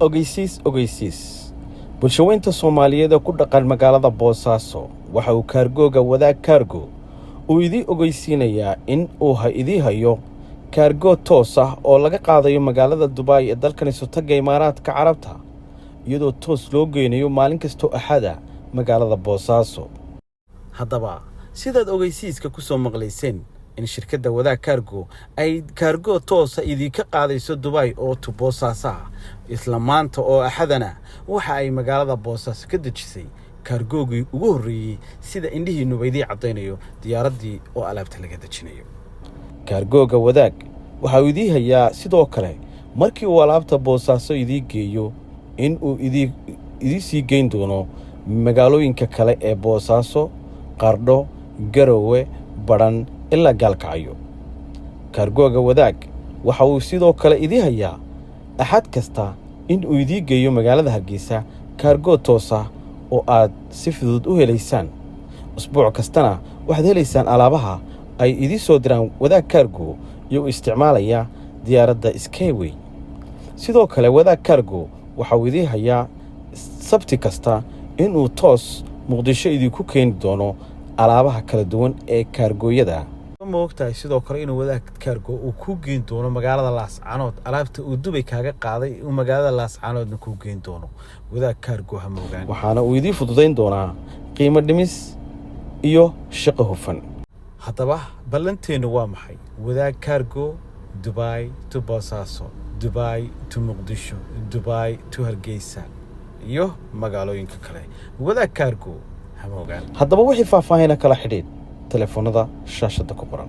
Ogeysiis, ogeysiis! Bulshaweynta Soomaaliyeed ee ku dhaqan magaalada Boosaaso, waxa uu cargo-ga Wadaag Cargo uu idii ogeysiinayaa in uu idii hayo cargo toos ah oo laga qaadayo magaalada Dubai ee dalkan Isutaga Imaaraadka Carabta, iyadoo toos loo geynayo maalin kastoo Axada magaalada Boosaaso. Haddaba, sidaad ogeysiiska ku soo maqlayseen in shirkadda Wadaag Cargo ay cargo toosa idinka qaadayso Dubai oo to Boosaaso ah, isla maanta oo Axadana waxa ay magaalada Boosaaso ka dejisay cargo-gii ugu horreeyey, sida indhihiinuba idii caddaynayo diyaaraddii oo alaabta laga dejinayo. Cargo-ga Wadaag waxa uu idii hayaa sidoo kale, markii uu alaabta Boosaaso idii geeyo, in uu idii sii geyn doono magaalooyinka kale ee Boosaaso, Qardho, Garowe, Badhan ilaa Gaalkacyo. Cargo-ga Wadaag waxa uu sidoo kale idii hayaa Axad kasta in uu idii geeyo magaalada Hargeysa cargo toosa oo aad si fudud u helaysaan. Usbuuc kastana waxaad helaysaan alaabaha ay idii soo diraan Wadaag Cargo, iyagoo isticmaalaya diyaaradda Skyway. Sidoo kale, Wadaag Cargo waxa uu idii hayaa Sabti kasta inuu toos Muqdisho idinku keeni doono alaabaha kala duwan ee cargo-yada. Ma ogtahay sidoo kale inuu Wadaag Cargo uu ku geyn doono magaalada Laascanood alaabta uu Dubay kaaga qaaday, uu magaalada Laascanoodna kuu geyn doono Wadaag Cargo? Ha moogaan. Waxaana uu idii fududayn doonaa qiimo dhimis iyo shaqo hufan. Haddaba, ballanteennu waa maxay? Wadaag Cargo, Dubai to Boosaaso, Dubai to Muqdisho, Dubai to Hargeysa iyo magaalooyinka kale. Wadaag Cargo ha moogaan. Haddaba, wixii faahfaahina kala xidhiidh telefoonada shaashadda ku qoran.